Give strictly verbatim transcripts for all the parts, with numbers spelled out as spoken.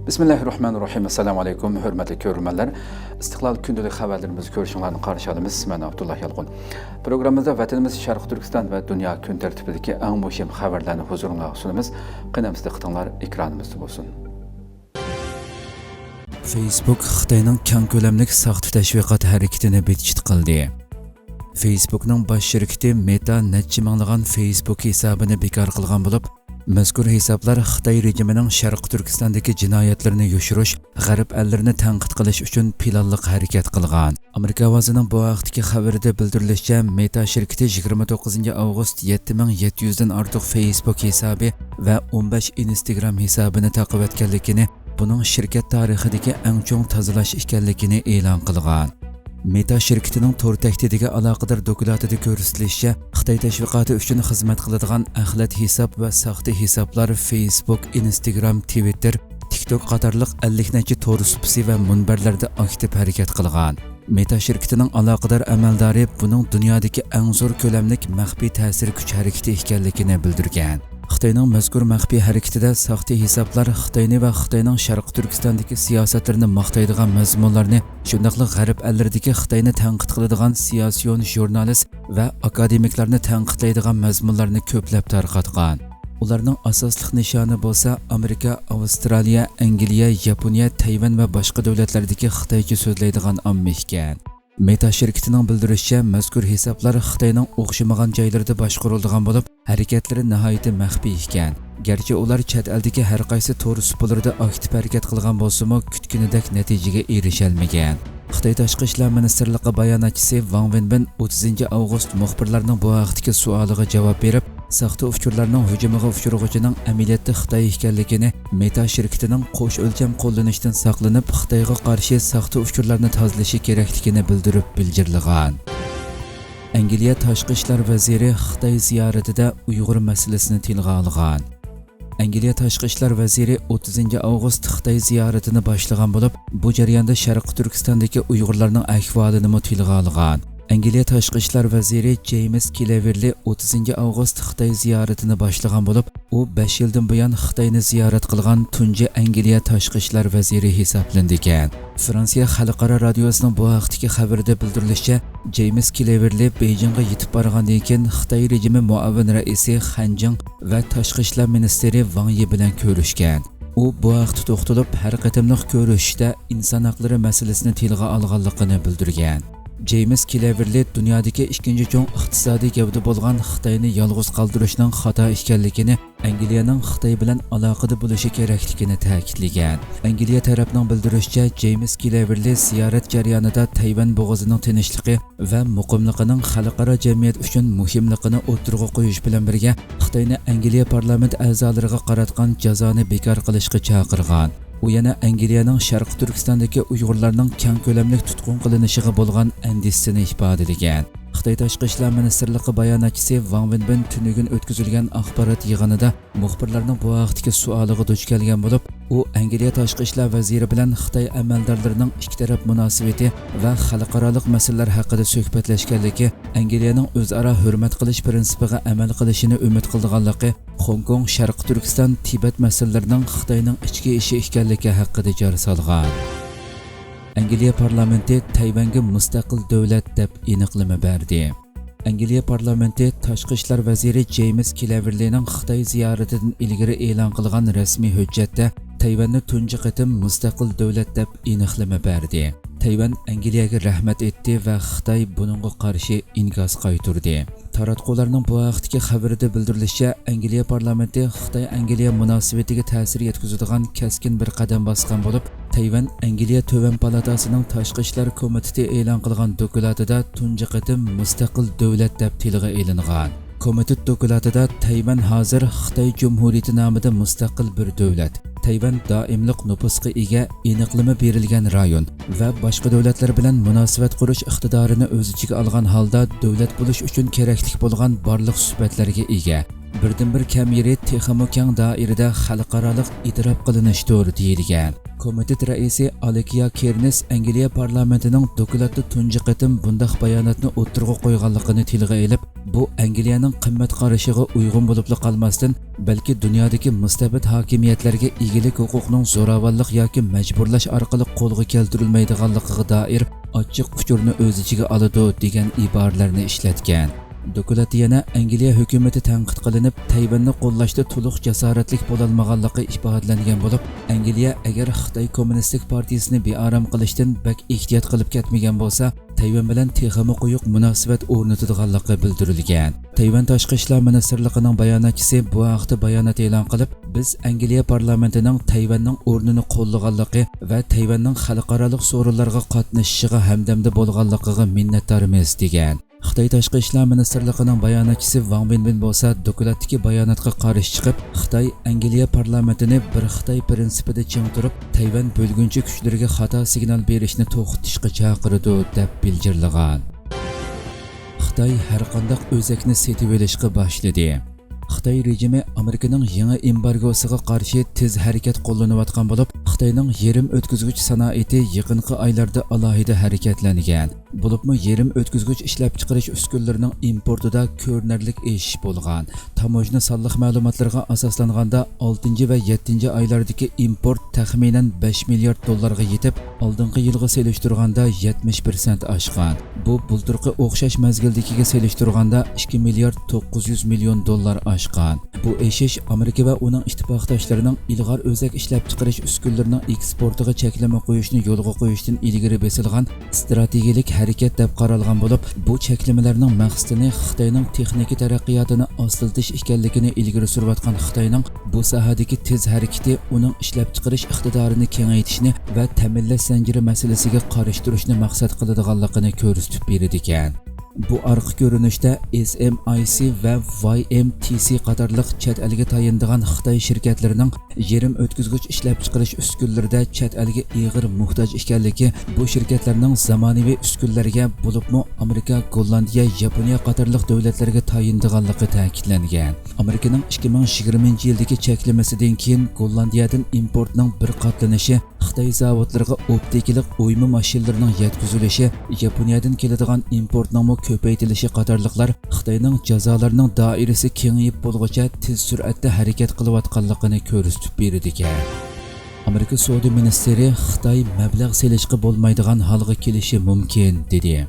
بىسمىللاھىررەھمانىررەھىم. ئەسسالامۇ ئەلەيكۇم، ھۆرمەتلىك كۆرۈرمەنلەر. ئىستىقلال كۈندىلىك خەۋەرلىرىمىزگە كۆرۈشۈڭلارنى قارشى ئالىمىز. مەن ئابدۇللا يالقۇن. پروگراممىمىزدا ۋەتىنىمىز شەرقىي تۈركىستان ۋە دۇنيا كۈن تەرتىپىدىكى ئەڭ مۇھىم خەۋەرلەرنى ھۇزۇرۇڭلارغا سۇنىمىز. قېنى ئەمىسە دىققىتىڭلار ئېكرانىمىزدا بولسۇن. فېيسبۇك خىتاينىڭ كەڭ كۆلەملىك ساختا تەشۋىقات ھەرىكىتىنى بىتچىت قىلدى. فېيسبۇكنىڭ باش شىركىتى مېتا نەچچە مىڭلىغان فېيسبۇك ھېسابىنى بىكار قىلغان بولۇپ، مەزكۇر ھېسابلار خىتاي رېجىمىنىڭ شەرقىي تۈركىستاندىكى جىنايەتلىرىنى يوشۇرۇش، غەرب ئەللىرىنى تەنقىد قىلىش ئۈچۈن پىلانلىق ھەرىكەت قىلغان. ئامېرىكا ئاۋازىنىڭ بۇ ھەقتىكى خەۋىرىدە بىلدۈرۈلۈشىچە، مېتا شىركىتى يىگىرمە توققۇزىنچى ئاۋغۇست يەتتە مىڭ يەتتە يۈزدىن ئارتۇق فېيسبۇك ھېسابى ۋە ئون بەش ئىنستگرام ھېسابىنى تاقىۋەتكەنلىكىنى، بۇنىڭ شىركەت تارىخىدىكى ئەڭ چوڭ تازىلاش ئىكەنلىكىنى ئېلان قىلغان. مېتا شىركىتىنىڭ تور تەھدىتىگە ئالاقىدار دوكلاتىدا كۆرسىتىلىشىچە، خىتاي تەشۋىقاتى ئۈچۈن خىزمەت قىلىدىغان ئەخلەت ھېساب ۋە ساختا ھېسابلار فېيسبۇك، ئىنستگرام، تىۋىتتېر، تىكتوك قاتارلىق ئەللىك نەچچە تور سۇپىسى ۋە مۇنبەرلەردە ئاكتىپ ھەرىكەت قىلغان. مېتا شىركىتىنىڭ ئالاقىدار ئەمەلدارى بۇنىڭ دۇنيادىكى ئەڭ زور كۆلەملىك مەخپىي تەسىر كۈچ ھەرىكىتى ئىكەنلىكىنى بىلدۈرگەن. خىتاينىڭ مەزكۇر مەخپىي ھەرىكىتىدە ساختا ھېسابلار خىتاينى ۋە خىتاينىڭ شەرقىي تۈركىستاندىكى سىياسەتلىرىنى ماختايدىغان مەزمۇنلارنى، شۇنداقلا غەرب ئەللىرىدىكى خىتاينى تەنقىد قىلىدىغان سىياسىيون ژۇرنالىست ۋە ئاكادېمىكلارنى تەنقىدلەيدىغان مەزمۇنلارنى كۆپلەپ تارقاتقان. ئۇلارنىڭ ئاساسلىق نىشانى بولسا ئامېرىكا، ئاۋسترالىيە، ئەنگلىيە، ياپونىيە، تەيۋەن ۋە باشقا دۆلەتلەردىكى خىتايچە سۆزلەيدىغان ئامما ئىكەن. مېتا شىركىتىنىڭ بىلدۈرۈشىچە، مەزكۇر ھېسابلار خىتاينىڭ ئوخشىمىغان جايلىرىدا باشقۇرۇلىدىغان بولۇپ، ھەرىكەتلىرى ناھايىتى مەخپىي ئىكەن. گەرچە ئۇلار چەت ئەلدىكى ھەر قايسى تور سۇپىلىرىدا ئاكتىپ ھەرىكەت قىلغان بولسىمۇ، كۈتكىنىدەك نەتىجىگە ئېرىشەلمىگەن. خىتاي تاشقى ئىشلار مىنىستىرلىقى باياناتچىسى ۋاڭ ۋېنبىن ئوتتۇزىنچى ئاۋغۇست مۇخبىرلارنىڭ بۇ ھەقتىكى سوئالىغا جاۋاب بېرىپ، ساختا ئۇچۇرلارنىڭ ھۇجۇمىغا ئۇچرىغۇچىنىڭ ئەمەلىيەتتە خىتاي ئىكەنلىكىنى، مېتا شىركىتىنىڭ قوش ئۆلچەم قوللىنىشتىن ساقلىنىپ، خىتايغا قارشى ساختا ئۇچۇرلارنى تازىلىشى كېرەكلىكىنى بىلدۈرۈپ بىلجىرلىغان. ئەنگلىيە تاشقى ئىشلار ۋەزىرى خىتاي زىيارىتىدە ئۇيغۇر مەسىلىسىنى تىلغا ئالغان. ئەنگلىيە تاشقى ئىشلار ۋەزىرى ئوتتۇزىنچى ئاۋغۇست خىتاي زىيارىتىنى باشلىغان بولۇپ، بۇ جەرياندا شەرقىي تۈركىستاندىكى ئۇيغۇرلارنىڭ ئەھۋالىنىمۇ تىلغا ئالغان. ئەنگلىيە تاشقى ئىشلار ۋەزىرى جېيمىس كلېۋېرلى ئوتتۇزىنچى ئاۋغۇست خىتاي زىيارىتىنى باشلىغان بولۇپ، ئۇ بەش يىلدىن بۇيان خىتاينى زىيارەت قىلغان تۇنجى ئەنگلىيە تاشقى ئىشلار ۋەزىرى ھېسابلىنىدىكەن. فرانسىيە خەلقئارا رادىيوسىنىڭ بۇ ھەقتىكى خەۋىرىدە بىلدۈرۈلۈشىچە، جېيمىس كلېۋېرلى بېيجىڭغا يېتىپ بارغاندىن كېيىن، خىتاي رېجىمى مۇئاۋىن رەئىسى خەن جىڭ ۋە تاشقى ئىشلار مىنىستىرى ۋاڭ يى بىلەن كۆرۈشكەن. ئۇ بۇ ھەقتە توختىلىپ، ھەر قېتىملىق كۆرۈشۈشتە ئىنسان ھەقلىرى مەسىلىسىنى تىلغا ئالغانلىقىنى بىلدۈرگەن. جېيمىس كلېۋېرلى دۇنيادىكى ئىككىنچى چوڭ ئىقتىسادىي گەۋدە بولغان خىتاينى يالغۇز قالدۇرۇشنىڭ خاتا ئىكەنلىكىنى، ئەنگلىيەنىڭ خىتاي بىلەن ئالاقىدە بولۇشى كېرەكلىكىنى تەكىتلىگەن. ئەنگلىيە تەرەپنىڭ بىلدۈرۈشىچە، جېيمىس كلېۋېرلى زىيارەت جەريانىدا تەيۋەن بوغۇزىنىڭ تىنچلىقى ۋە مۇقىملىقىنىڭ خەلقئارا جەمئىيەت ئۈچۈن مۇھىملىقىنى ئوتتۇرىغا قويۇش بىلەن بىرگە، خىتاينى ئەنگلىيە پارلامېنت ئەزالىرىغا قاراتقان جازانى بىكار قىلىشقا چاقىرغان. ئۇ يەنە ئەنگلىيەنىڭ شەرقىي تۈركىستاندىكى ئۇيغۇرلارنىڭ كەڭ كۆلەملىك تۇتقۇن قىلىنىشىغا بولغان ئەندىشىسىنى ئىپادىلىگەن. خىتاي تاشقى ئىشلار مىنىستىرلىقى باياناتچىسى ۋاڭ ۋېنبىن تۈنۈگۈن ئۆتكۈزۈلگەن ئاخبارات يىغىنىدا مۇخبىرلارنىڭ بۇ ھەقتىكى سوئالىغا دۇچ كەلگەن بولۇپ، ئۇ ئەنگلىيە تاشقى ئىشلار ۋەزىرى بىلەن خىتاي ئەمەلدارلىرىنىڭ ئىككى تەرەپ مۇناسىۋىتى ۋە خەلقئارالىق مەسىلىلەر ھەققىدە سۆھبەتلەشكەنلىكى، ئەنگلىيەنىڭ ئۆزئارا ھۆرمەت قىلىش پىرىنسىپىغا ئەمەل قىلىشىنى ئۈمىد قىلىدىغانلىقى، خوڭكوڭ، شەرقىي تۈركىستان، تىبەت مەسىلىلىرىنىڭ خىتاينىڭ ئىچكى ئىشى ئىكەنلىكى ھەققىدە جار سالغان. ئەنگلىيە پارلامېنتى تەيۋەنگە مۇستەقىل دۆلەت دەپ ئېنىقلىما بەردى. ئەنگلىيە پارلامېنتى تاشقى ئىشلار ۋەزىرى جېيمىس كلېۋېرلىنىڭ خىتاي زىيارىتىدىن ئىلگىرى ئېلان قىلغان رەسمىي ھۆججەتتە تەيۋەننى تۇنجى قېتىم مۇستەقىل دۆلەت دەپ ئېنىقلىما بەردى. تەيۋەن ئەنگلىيەگە رەھمەت ئېيتتى ۋە خىتاي بۇنىڭغا قارشى ئىنكاس قايتۇردى. تاراتقۇلارنىڭ بۇ ھەقتىكى خەۋىرىدە بىلدۈرۈلۈشىچە، ئەنگلىيە پارلامېنتى خىتاي-ئەنگلىيە مۇناسىۋىتىگە تەسىر يەتكۈزىدىغان كەسكىن بىر قەدەم باسقان بولۇپ، تەيۋەن ئەنگلىيە تۆۋەن پالاتاسىنىڭ تاشقى ئىشلار كومىتېتى ئېلان قىلغان دوكلاتىدا تۇنجى قېتىم مۇستەقىل دۆلەت دەپ تىلغا ئېلىنغان. كومىتېت دوكلاتىدا تەيۋەن ھازىر خىتاي جۇمھۇرىيىتى نامىدا مۇستەقىل بىر دۆلەت، تەيۋەن دائىملىق نوپۇسقا ئىگە، ئېنىقلىما بېرىلگەن رايون ۋە باشقا دۆلەتلەر بىلەن مۇناسىۋەت قۇرۇش ئىقتىدارىنى ئۆز ئىچىگە ئالغان ھالدا دۆلەت بولۇش ئۈچۈن كېرەكلىك بولغان بارلىق سۈپەتلەرگە ئىگە. بىردىنبىر كەم يېرى تېخىمۇ كەڭ دائىرىدە خەلقئارالىق ئېتىراپ قىلىنىشتۇر، دېيىلگەن. كومىتېت رەئىسى ئالېكيا كېرنېس ئەنگلىيە پارلامېنتىنىڭ دوكلاتتا تۇنجى قېتىم بۇنداق باياناتنى ئوتتۇرىغا قويغانلىقىنى تىلغا ئېلىپ، بۇ ئەنگلىيەنىڭ قىممەت قارىشىغا ئۇيغۇن بولۇپلا قالماستىن، بەلكى دۇنيادىكى مۇستەبىت ھاكىمىيەتلەرگە ئىگىلىك ھوقۇقنىڭ زوراۋانلىق ياكى مەجبۇرلاش ئارقىلىق قولغا كەلتۈرۈلمەيدىغانلىقىغا دائىر ئاچچىق ئۇچۇرنى ئۆز ئىچىگە ئالىدۇ، دېگەن ئىبارىلەرنى ئىشلەتكەن. دوكلاتتا يەنە ئەنگلىيە ھۆكۈمىتى تەنقىد قىلىنىپ، تەيۋەننى قوللاشتا تولۇق جاسارەتلىك بولالمىغانلىقى ئىپادىلەنگەن بولۇپ، ئەنگلىيە ئەگەر خىتاي كوممۇنىستىك پارتىيىسىنى بىئارام قىلىشتىن بەك ئېھتىيات قىلىپ كەتمىگەن بولسا، تەيۋەن بىلەن تېخىمۇ قويۇق مۇناسىۋەت ئورنىتىدىغانلىقى بىلدۈرۈلگەن. تەيۋەن تاشقى ئىشلار مىنىستىرلىقىنىڭ باياناتچىسى بۇ ھەقتە بايانات ئېلان قىلىپ، بىز ئەنگلىيە پارلامېنتىنىڭ تەيۋەننىڭ ئورنىنى قوللىغانلىقى ۋە تەيۋەننىڭ خەلقئارالىق سورۇنلارغا قاتنىشىشىغا ھەمدەمدە بولغانلىقىغا مىننەتدارمىز، دېگەن. خىتاي تاشقى ئىشلار مىنىستىرلىقىنىڭ باياناتچىسى ۋاڭ بىنبىن بولسا دوكلاتتىكى باياناتقا قارشى چىقىپ، خىتاي ئەنگلىيە پارلامېنتىنى بىر خىتاي پىرىنسىپىدا چىڭ تۇرۇپ، تەيۋەن بۆلگۈنچى كۈچلىرىگە خاتا سىگنال بېرىشنى توختىتىشقا چاقىرىدۇ، دەپ بىلجىرلىغان. خىتاي ھەرقانداق ئۆزەكنى سېتىۋېلىشقا باشلىدى. خىتاي رېجىمى ئامېرىكىنىڭ يېڭى ئېمبارگوسىغا قارشى تېز ھەرىكەت قوللىنىۋاتقان بولۇپ، خىتاينىڭ يېرىم ئۆتكۈزگۈچ سانائىتى يېقىنقى ئايلاردا ئالاھىدە ھەرىكەتلەنگەن. بولۇپمۇ يېرىم ئۆتكۈزگۈچ ئىشلەپچىقىرىش ئۈسكۈنىلىرىنىڭ ئىمپورتىدا كۆرۈنەرلىك ئېشىش بولغان. تاموژنا سانلىق مەلۇماتلىرىغا ئاساسلانغاندا، ئالتىنچى ۋە يەتتىنچى ئايلاردىكى ئىمپورت تەخمىنەن بەش مىليارد دوللارغا يېتىپ، ئالدىنقى يىلغا سېلىشتۇرغاندا يەتمىش پىرسەنت ئاشقان. بۇ بۇلتۇرقى ئوخشاش مەزگىلدىكىگە سېلىشتۇرغاندا ئىككى مىليارد توققۇز يۈز مىليون دوللار ئاشقان. بۇ ئېشىش ئامېرىكا ۋە ئۇنىڭ ئىتتىپاقداشلىرىنىڭ ئىلغار ئۆزەك ئىشلەپچىقىرىش ئۈسكۈنىلىرىنىڭ ئېكسپورتىغا چەكلىمە قويۇشنى يولغا قويۇشتىن ئىلگىرى بېسىلغان ئىستراتېگىيىلىك ھەرىكەت دەپ قارالغان بولۇپ، بۇ چەكلىمىلەرنىڭ مەقسىتىنى خىتاينىڭ تېخنىكا تەرەققىياتىنى ئاستىلىتىش ئىكەنلىكىنى ئىلگىرى سۈرۈۋاتقان خىتاينىڭ بۇ ساھەدىكى تېز ھەرىكىتى ئۇنىڭ ئىشلەپچىقىرىش ئىقتىدارىنى كېڭەيتىشنى ۋە تەمىنلەش زەنجىرى مەسىلىسىگە قارشى تۇرۇشنى مەقسەت قىلىدىغانلىقىنى كۆرسىتىپ بېرىدىكەن. بۇ ئارقا كۆرۈنۈشتە ئېس ئېم ئاي سى ۋە ۋاي ئېم تى سى قاتارلىق چەت ئەلگە تايىنىدىغان خىتاي شىركەتلىرىنىڭ يېرىم ئۆتكۈزگۈچ ئىشلەپچىقىرىش ئۈسكۈنىلىرىدە چەت ئەلگە ئېغىر موھتاج ئىكەنلىكى، بۇ شىركەتلەرنىڭ زامانىۋى ئۈسكۈنىلەرگە، بولۇپمۇ ئامېرىكا، گوللاندىيە، ياپونىيە قاتارلىق دۆلەتلەرگە تايىنىدىغانلىقى تەكىتلەنگەن. ئامېرىكىنىڭ ئىككى مىڭ يىگىرمىنچى يىلدىكى چەكلىمىسىدىن كېيىن گوللاندىيەدىن ئىمپورتنىڭ بىر قاتلىنىشى، خىتاي زاۋۇتلىرىغا ئوپتىكىلىق ئويما ماشىنىلىرىنىڭ يەتكۈزۈلۈشى، ياپونىيەدىن كېلىدىغان ئىمپورتنىڭمۇ كۆپەيتىلىشى قاتارلىقلار خىتاينىڭ جازالارنىڭ دائىرىسى كېڭىيىپ بولغۇچە تېز سۈرئەتتە ھەرىكەت قىلىۋاتقانلىقىنى كۆرسىتىپ بېرىدىكەن. ئامېرىكا سودا مىنىستىرى خىتاي مەبلەغ سېلىشقا بولمايدىغان ھالغا كېلىشى مۇمكىن، دېدى.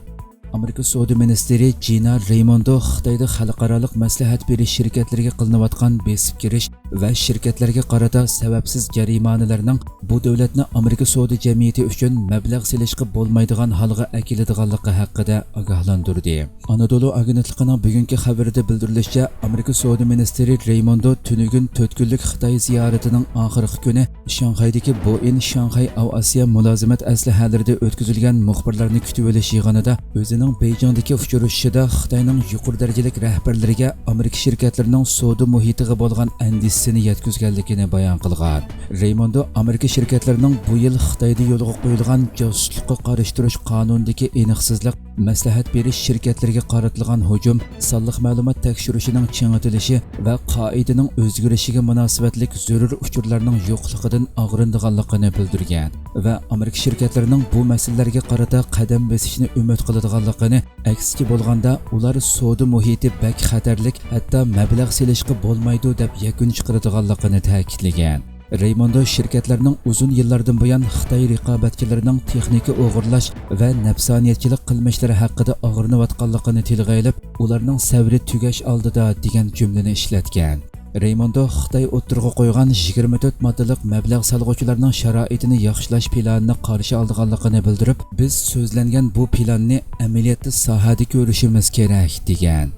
ئامېرىكا سودا مىنىستىرى جىنا رەيموندو خىتايدا خەلقئارالىق مەسلىھەت بېرىش شىركەتلىرىگە قىلىنىۋاتقان بېسىپ كىرىش ۋە شىركەتلەرگە قارىتا سەۋەبسىز جەرىمانىلەرنىڭ بۇ دۆلەتنى ئامېرىكا سودا جەمئىيىتى ئۈچۈن مەبلەغ سېلىشقا بولمايدىغان ھالغا ئەكېلىدىغانلىقى ھەققىدە ئاگاھلاندۇردى. ئانادولۇ ئاگېنتلىقىنىڭ بۈگۈنكى خەۋىرىدە بىلدۈرۈلۈشىچە، ئامېرىكا سودا مىنىستىرى رەيموندو تۈنۈگۈن تۆت كۈنلۈك خىتاي زىيارىتىنىڭ ئاخىرقى كۈنى شاڭخەيدىكى بوئىن شاڭخەي ئاۋىئاتسىيە مۇلازىمەت ئەسلىھەلىرىدە ئۆتكۈزۈلگەن مۇخبىرلارنى كۈتۈۋېلىش يىغىنىدا ئۆزىنىڭ بېيجىڭدىكى ئۇچرىشىشىدا خىتاينىڭ يۇقىرى دەرىجىلىك رەھبەرلىرىگە ئامېرىكا شىركەتلىرىنىڭ سودا مۇھىتىغا بولغان ئەندىشىسىنى يەتكۈزگەنلىكىنى بايان قىلغان. رەيموندو ئامېرىكا شىركەتلىرىنىڭ بۇ يىل خىتايدا يولغا قويۇلغان جاسۇسلۇققا قارشى تۇرۇش قانۇنىدىكى ئېنىقسىزلىق، مەسلىھەت بېرىش شىركەتلىرىگە قارىتىلغان ھۇجۇم، سانلىق مەلۇمات تەكشۈرۈشىنىڭ چىڭىتىلىشى ۋە قائىدىنىڭ ئۆزگىرىشىگە مۇناسىۋەتلىك زۆرۈر ئۇچۇرلارنىڭ يوقلۇقىدىن ئاغرىنىدىغانلىقىنى بىلدۈرگەن ۋە ئامېرىكا شىركەتلىرىنىڭ بۇ مەسىلىلەرگە قارىتا قەدەم بېسىشىنى ئۈمىد قىلىدىغانلىقىنى، ئەكسىچە بولغاندا ئۇلار سودا مۇھىتى بەك خەتەرلىك، ھەتتا مەبلەغ سېلىشقا بولمايدۇ، دەپ يەكۈن چىقىرىدىغانلىقىنى تەكىتلىگەن. رەيموندو شىركەتلەرنىڭ ئۇزۇن يىللاردىن بۇيان خىتاي رىقابەتچىلىرىنىڭ تېخنىكا ئوغرىلاش ۋە نەپسانىيەتچىلىك قىلمىشلىرى ھەققىدە ئاغرىنىۋاتقانلىقىنى تىلغا ئېلىپ، ئۇلارنىڭ سەۋرى تۈگەش ئالدىدا، دېگەن جۈملىنى ئىشلەتكەن. رەيموندو خىتاي ئوتتۇرىغا قويغان يىگىرمە تۆت ماددىلىق مەبلەغ سالغۇچىلارنىڭ شارائىتىنى ياخشىلاش پىلانىنى قارشى ئالىدىغانلىقىنى بىلدۈرۈپ، بىز سۆزلەنگەن بۇ پىلاننى ئەمەلىيەتتە ساھەدە كۆرۈشىمىز كېرەك، دېگەن.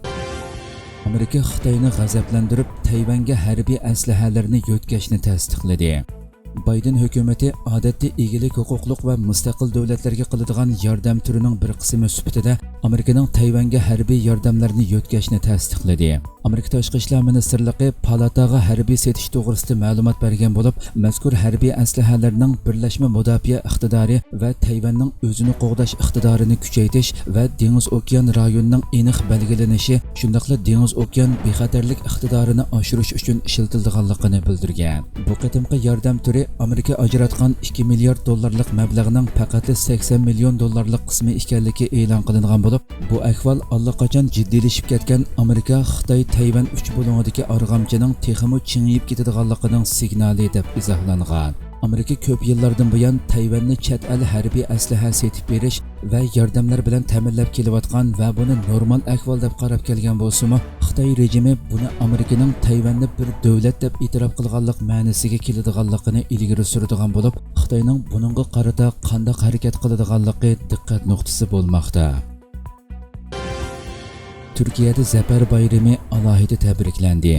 ئامېرىكا خىتاينى غەزەپلەندۈرۈپ، تەيۋەنگە ھەربىي ئەسلىھەلەرنى يۆتكەشنى تەستىقلىدى. بايدېن ھۆكۈمىتى ئادەتتە ئىگىلىك ھوقۇقلۇق ۋە مۇستەقىل دۆلەتلەرگە قىلىدىغان ياردەم تۈرىنىڭ بىر قىسمى سۈپىتىدە ئامېرىكىنىڭ تەيۋەنگە ھەربىي ياردەملەرنى يۆتكەشنى تەستىقلىدى. ئامېرىكا تاشقى ئىشلار مىنىستىرلىقى پالاتاغا ھەربىي سېتىش توغرىسىدا مەلۇمات بەرگەن بولۇپ، مەزكۇر ھەربىي ئەسلىھەلەرنىڭ بىرلەشمە مۇداپىئە ئىقتىدارى ۋە تەيۋەننىڭ ئۆزىنى قوغداش ئىقتىدارىنى كۈچەيتىش ۋە دېڭىز ئوكيان رايونىنىڭ ئېنىق بەلگىلىنىشى، شۇنداقلا دېڭىز ئوكيان بىخەتەرلىك ئىقتىدارىنى ئاشۇرۇش ئۈچۈن ئىشلىتىلىدىغانلىقىنى بىلدۈرگەن. بۇ قېتىمقى ياردەم تۈرى ئامېرىكا ئاجراتقان ئىككى مىليارد دوللارلىق مەبلەغنىڭ پەقەتلا سەكسەن مىليون دوللارلىق قىسمى ئىكەنلىكى ئېلان قىلىنغان بولۇپ، بۇ ئەھۋال ئاللىقاچان جىددىيلىشىپ كەتكەن ئامېرىكا خىتاي تەيۋەن ئۈچ بۇلۇڭىدىكى ئارغامچىنىڭ تېخىمۇ چىڭىيىپ كېتىدىغانلىقىنىڭ سىگنالى، دەپ ئىزاھلانغان. ئامېرىكا كۆپ يىللاردىن بۇيان تەيۋەننى چەت ئەل ھەربىي ئەسلىھە سېتىپ بېرىش ۋە ياردەملەر بىلەن تەمىنلەپ كېلىۋاتقان ۋە بۇنى نورمال ئەھۋال دەپ قاراپ كەلگەن بولسىمۇ، خىتاي رېجىمى بۇنى ئامېرىكىنىڭ تەيۋەننى بىر دۆلەت دەپ ئېتىراپ قىلغانلىق مەنىسىگە كېلىدىغانلىقىنى ئىلگىرى سۈرىدىغان بولۇپ، خىتاينىڭ بۇنىڭغا قارىتا قانداق ھەرىكەت قىلىدىغانلىقى دىققەت نۇقتىسى بولماقتا. تۈركىيەدە زەپەر بايرىمى ئالاھىدە تەبرىكلەندى.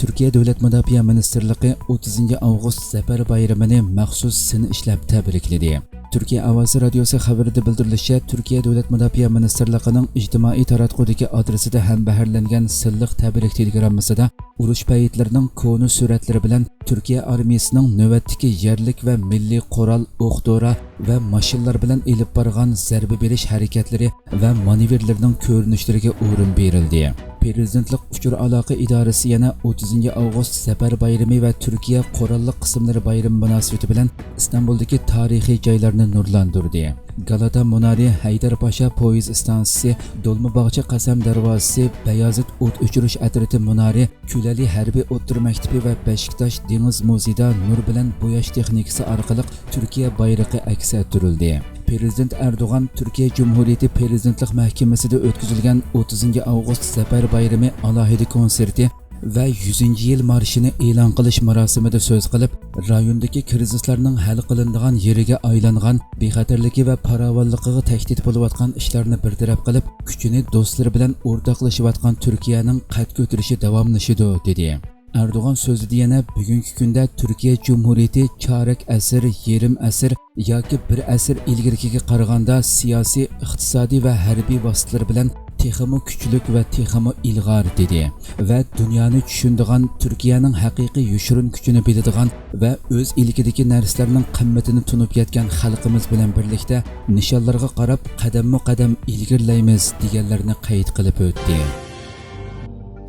تۈركىيە دۆلەت مۇداپىئە مىنىستىرلىقى ئوتتۇزىنچى ئاۋغۇست زەپەر بايرىمىنى مەخسۇس سىن ئىشلەپ تەبرىكلىدى. تۈركىيە ئاۋازى رادىيوسى خەۋىرىدە بىلدۈرۈلۈشىچە، تۈركىيە دۆلەت مۇداپىئە مىنىستىرلىقىنىڭ ئىجتىمائىي تاراتقۇدىكى ئادرېسىدا ھەمبەھىرلەنگەن سىنلىق تەبرىك تېلېگراممىسىدا، ئۇرۇش پەيتلىرىنىڭ كونا سۈرەتلىرى بىلەن تۈركىيە ئارمىيىسىنىڭ نۆۋەتتىكى يەرلىك ۋە مىللىي قورال، ئوق دورا ۋە ماشىنىلار بىلەن ئېلىپ بارغان زەربە بېرىش ھەرىكەتلىرى ۋە مانېۋىرلىرىنىڭ كۆرۈنۈشلىرىگە ئورۇن بېرىلدى. پىرېزىدېنتلىق ئۇچۇر ئالاقە ئىدارىسى يەنە ئوتتۇزىنچى ئاۋغۇست زەپەر بايرىمى ۋە تۈركىيە قوراللىق قىسىملىرى بايرىمى مۇناسىۋىتى بىلەن ئىستانبۇلدىكى تارىخىي جايلارنى نۇرلاندۇردى. گالاتا مۇنارى، ھەيدەر پاشا پويىز ئىستانسىسى، دولمىباغچە قەسەم دەرۋازىسى، بايازىت ئوت ئۆچۈرۈش ئەترىتى مۇنارى، كۈلەلى ھەربىي ئوتتۇرا مەكتىپى ۋە بەشىكتاش دېڭىز مۇزېيدا نۇر بىلەن بوياش تېخنىكىسى ئارقىلىق تۈركىيە بايرىقى ئەكس ئەتتۈرۈلدى. پىرېزىدېنت ئەردوغان تۈركىيە جۇمھۇرىيىتى پىرېزىدېنتلىق مەھكىمىسىدە ئۆتكۈزۈلگەن ئوتتۇزىنچى ئاۋغۇست زەپەر بايرىمى ئالاھىدە كونسېرتى ۋە يۈزىنچى يىل مارشىنى ئېلان قىلىش مۇراسىمىدا سۆز قىلىپ، رايوندىكى كىرىزىسلارنىڭ ھەل قىلىنىدىغان يېرىگە ئايلانغان، بىخەتەرلىكى ۋە پاراۋانلىقىغا تەھدىت بولۇۋاتقان ئىشلارنى بىر تەرەپ قىلىپ، كۈچىنى دوستلىرى بىلەن ئورتاقلىشىۋاتقان تۈركىيەنىڭ قەد كۆتۈرۈشى داۋاملىشىدۇ، دېدى. ئەردوغان سۆزىدە يەنە بۈگۈنكى كۈندە تۈركىيە جۇمھۇرىيىتى چارەك ئەسىر، يېرىم ئەسىر ياكى بىر ئەسىر ئىلگىرىكىگە قارىغاندا سىياسىي، ئىقتىسادىي ۋە ھەربىي ۋاسىتىلىرى بىلەن تېخىمۇ كۈچلۈك ۋە تېخىمۇ ئىلغار، دېدى ۋە دۇنيانى چۈشىنىدىغان، تۈركىيەنىڭ ھەقىقىي يوشۇرۇن كۈچىنى بىلىدىغان ۋە ئۆز ئىلكىدىكى نەرسىلەرنىڭ قىممىتىنى تونۇپ يەتكەن خەلقىمىز بىلەن بىرلىكتە نىشانلارغا قاراپ قەدەممۇ قەدەم ئىلگىرىلەيمىز، دېگەنلەرنى قەيت قىلىپ ئۆتتى.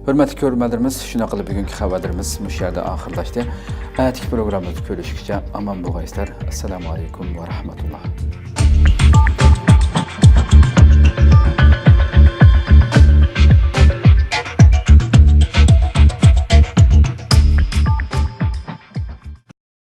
ھۆرمەتلىك كۆرۈرمەنلىرىمىز، شۇنداق قىلىپ بۈگۈنكى خەۋەرلىرىمىز مۇشۇ يەردە ئاخىرلاشتى. ئەتىكى پروگراممىمىزدا كۆرۈشكىچە ئامان بولغايسىلەر. ئەسسالامۇ ئەلەيكۇم ۋە رەھمەتۇللا.